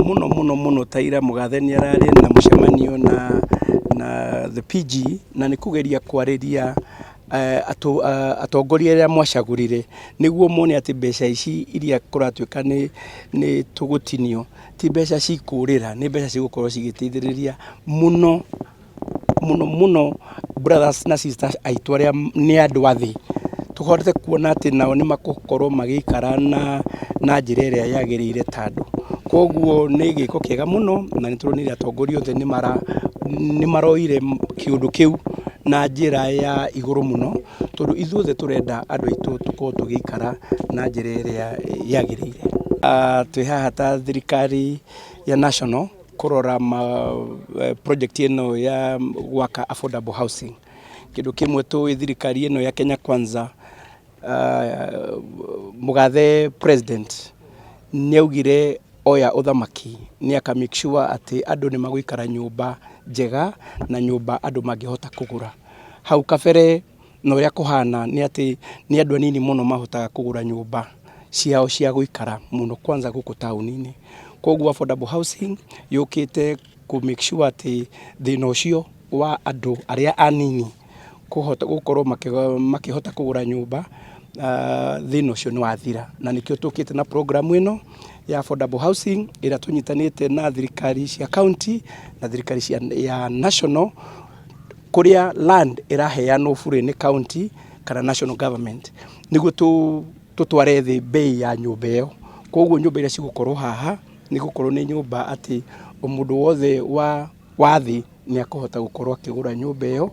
Mũno mũno mũno ta ira Mũgathe nĩ ararĩ na mũcemanio na the PG, na nĩ kũgeria kwarĩria atongoria arĩa mwacagũrire nĩguo mone atĩ mbeca ici iria kũratuĩka nĩ tũgũtinio ti mbeca cikũrĩra, nĩ mbeca cigũkorwo cigĩteithĩrĩria mũno mũno mũno brothers na sisters aitũ arĩa nĩ andũ a thĩ, tũhote kuona atĩ nao nĩ makũkorwo magĩikara na njĩra ĩrĩa yagĩrĩire ta andũ. Koguo nĩ gĩko kĩega mũno na nĩ tũronire atongoria othe nĩ maroire kĩũndũ kĩu na njĩra ya igũrũ mũno, tondũ ithuothe tũrenda andũ aitũ tũkorwo tũgĩikara na njĩra ĩrĩa yagĩrĩire. Twĩ haha ta thirikari ya national kũrora project ĩno ya gwaka affordable housing. Kĩndũ kĩmwe tũĩ thirikari ĩno ya Kenya Kwanza, Mũgathe president nĩ augire oya ũthamaki nĩ aka make sure atĩ andũ nĩ magũikara nyũmba njega na nyũmba andũ mangĩhota kũgũra. Hau kabere na ũrĩa kũhana nĩ atĩ nĩ andũ anini mũno mahotaga kũgũra nyũmba ciao cia gũikara mũno kwanza gũkũ taũni-inĩ. Koguo affordable housing yũkĩte kũ make sure atĩ thĩna ũcio wa andũ arĩa anini kũhota gũkorwo makĩhota kũgũra nyũmba, thĩna ũcio nĩ wathira, na nĩkĩo tũkĩte na program ĩno ya affordable housing ĩrĩa tũnyitanĩte na thirikari cia county na thirikari ya national, kũrĩa land ĩraheanwo bure nĩ county kana national government nĩguo tũtware thĩ bei ya nyũmba ĩyo. Koguo nyũmba iria cigũkorwo haha nĩ gũkorwo nĩ nyũmba atĩ o mũndũ wothe wa thĩ nĩ akũhota gũkorwo akĩgũra nyũmba ĩyo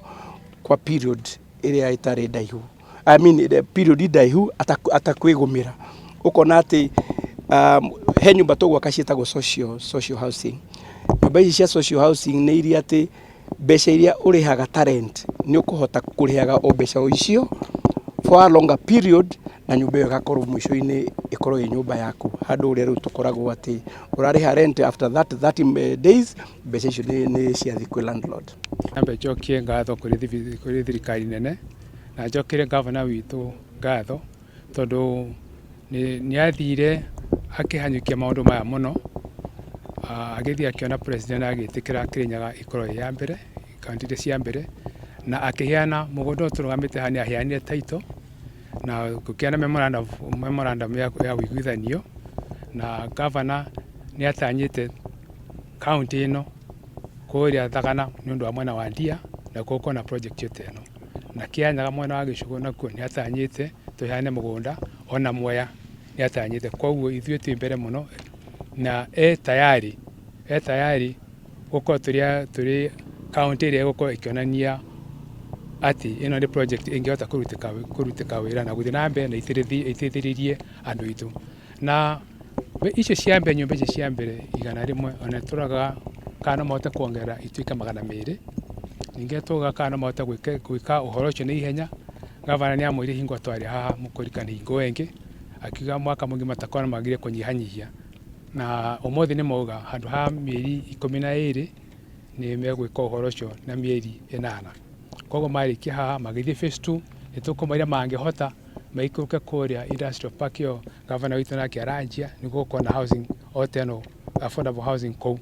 kwa period ĩrĩa ĩtarĩ ndaihu, I mean period ndaihu atakwĩgũmĩra. Ũkona atĩ he nyũmba tũgwaka ciĩtagwo social housing. Nyũmba ici cia social housing nĩ iria atĩ mbeca iria ũrĩhaga ta rent nĩ ũkũhota kũrĩhaga o mbeca o icio for a longer period, na nyũmba ĩyo ĩgakorwo mũico-inĩ ĩkorwo ĩ nyũmba yaku, handũ ũrĩa rĩu tũkoragwo atĩ ũrarĩha rent, after that 30 days mbeca icio nĩ ciathiĩ kwĩ landlord. Nyambe njokie ngatho kũrĩ thirikari nene na njokere gavana witũ ngatho, tondũ nĩ athire akĩhanyũkia maũndũ maya mũno. Agĩthiĩ akĩona president, agĩtĩkĩra Kĩrĩnyaga ĩkorwo ĩ ya mbere kaunti iria cia mbere, na akĩheana mũgũnda ũyũ tũrũgamĩte haha. Nĩ aheanire title na gũkĩana memorandum ya ũiguithanio, na gavana nĩ atanyĩte kaunti ĩno kũrĩa Thagana nĩ ũndũ wa mwena wa Ndia na gũkorwo na project ta ĩno, na Kĩanyaga mwena wa Gĩcũgũ nakuo nĩ atanyĩte tũheane mũgũnda, ona Mwea nĩ atanyĩte. Koguo ithuĩ twĩ mbere mũno na e tayari gũkorwo tũrĩ kaunti ĩrĩa ĩgũkorwo ĩkĩonania atĩ ĩno nĩ project ĩngĩhota kũrutĩka wĩra na gũthiĩ na mbere na iteithĩrĩrie andũ aitũ. Na icio cia mbere, nyũmba icio cia mbere 100, ona tũroraga kana no mahote kuongerera ituĩke 200. Ningĩ tũgauga kana no mahote gwĩka ũhoro ũcio na ihenya. Gavana nĩ amwĩrire hingo twarĩ haha mũkũririkana hingo ĩngĩ, akiuga mwaka mũgima takorwo magire kũnyihanyihia, na ũmũthĩ nĩ mauga handũ ha mĩeri 12 nĩ megwĩka ũhoro ũcio na mĩeri 8. Koguo marĩkia haha magĩthiĩ phase 2, nĩ tũkũmaria mangĩhota maikũrũke kũrĩa industrial park ĩyo gavana witũ nake aranjia, nĩguo gũkorwo na housing o ta ĩno, affordable housing kũu.